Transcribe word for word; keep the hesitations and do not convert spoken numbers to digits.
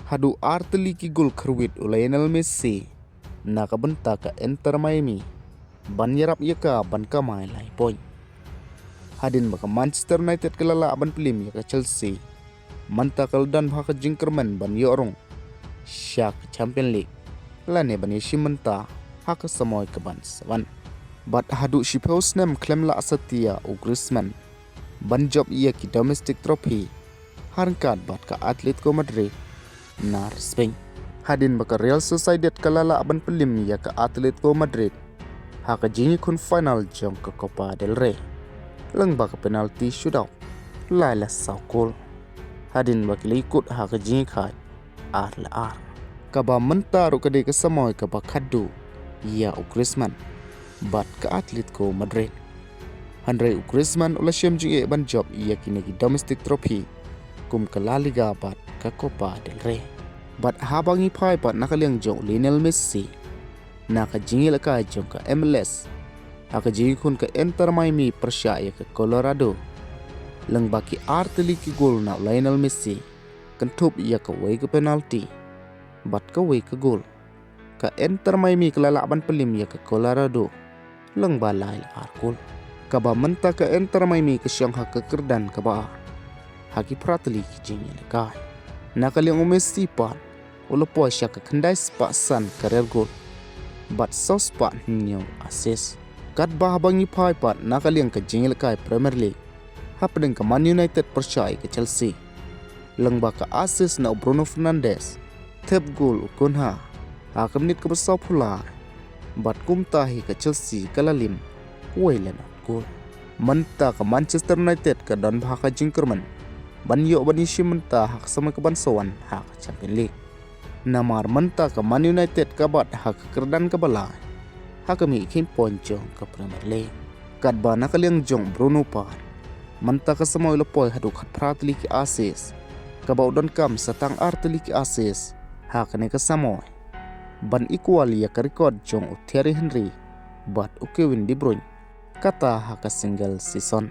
Haduh ar tylli ki gol kyrwit u Lionel Messi na ka bynta ka Inter Miami ban ïarap ïa ka ban kamai lai point. Hadien ba ka Manchester United ka la lah ban pynliem ïa ka Chelsea, mynta ka la don bha ka jingkyrmen ban ïoh rung sha ka Champions League lane ban ïashim bynta ha ka samoi ka ban sa wan. Bad haduh shiphew snem khlem lah satia u Griezmann ban jop ïa ki domestic trophy ha ryngkat bad ka Atletico Madrid na Spain. Hadien ba ka Real Sociedad ka la lah ban pynliem ïa ka Atletico Madrid ha ka jingïakhun final jong ka Copa del Rey lyngba ka penalty shootout lai la saw gol. Hadien ba ki la ïakut ha ka jingïakhaid ar la ar. Kaba mynta ruh ka dei ka samoi kaba khatduh ïa u Griezmann bad ka Atletico Madrid. Hynrei u Griezmann u la shem jingeh ban jop ïa kine ki domestic trophy kum ka La Liga bad ka Copa del Rey. Bad haba ngi phai pat na ka liang jong u Lionel Messi na ka jingïalehkai jong ka M L S ha ka jingïakhun ka Inter Miami pyrshah ïa ka Colorado, lyngba ki ar tylli ki gol na u Lionel Messi, kynthup ïa kawei ka penalty bad kawei ka gol, ka Inter Miami ka la lah ban pynliem ïa ka Colorado lyngba lai la ar gol. Kaba mynta ka Inter Miami ka shong ha ka kyrdan kaba ar ha ki phra tylli ki jingïalehkai. Na ka liang u Messi pat u la poi sha ka khyndai spah san career goal bad saw spah hynñiew assist. Katba haba ngi phai pat na ka liang ka jingïalehkai Premier League hapdeng ka Man United pyrshah ïa ka Chelsea, lyngba ka assist na u Bruno Fernandes, thep gol u Cunha ha ka minit kaba sawphew lai, bad kumta hi ka Chelsea ka la liem wei la nod gol. Mynta ka Manchester United ka don bha ka jingkyrmen ban ïoh ban ïashim bynta ha ka samoi ka ban sa wan ha ka Champions League. Namar mynta ka Man United ka bat ha ka kyrdan kaba lai ha ka mih kheiñ point jong ka Premier League. Katba na ka liang jong Bruno pat, mynta ka samoi u la poi haduh khatphra tylli ki assist, kaba u donkam sa tang ar tylli ki assist ha kane ka samoi ban equal ïa ka record jong u Thierry Henry bad u Kevin De Bruyne, kata ha ka single season.